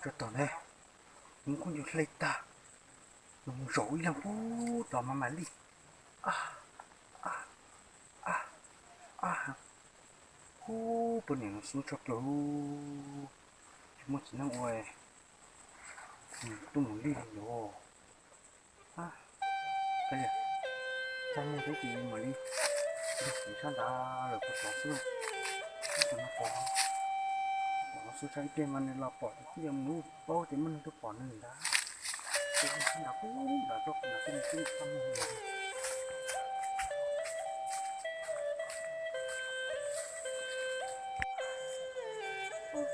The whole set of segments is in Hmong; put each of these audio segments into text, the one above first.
Tso tom ne, mus kuj yus hle tag, mus zaum ib leeg pub tom mas mam li. Ub, poj niam no xub tshaj plaws, tsis muaj txiv neej ua, tuaj mus li li os. Tsa mus thiab ces mam li, sab nrad lawm puas pom xwb, ub, no pom, pom no xwb, sab ib pliag mas nws los pom ces kuj yuav mus paub tias muaj neeg tuaj pom nws ntag. Ces sab nrad pub nrad rau kuv nrad tej mus twb tsa mus. Ub,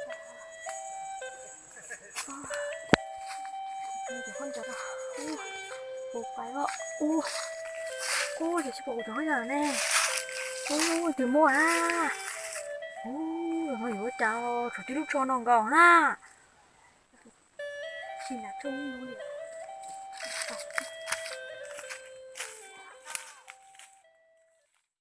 ub, ces tsis pom kuv cov hauj yam ne. Ub, twb muaj na. Ub, no yuav ua cas tshuav tib lub tsho no nkaus na. Tsis nrad tsoo li.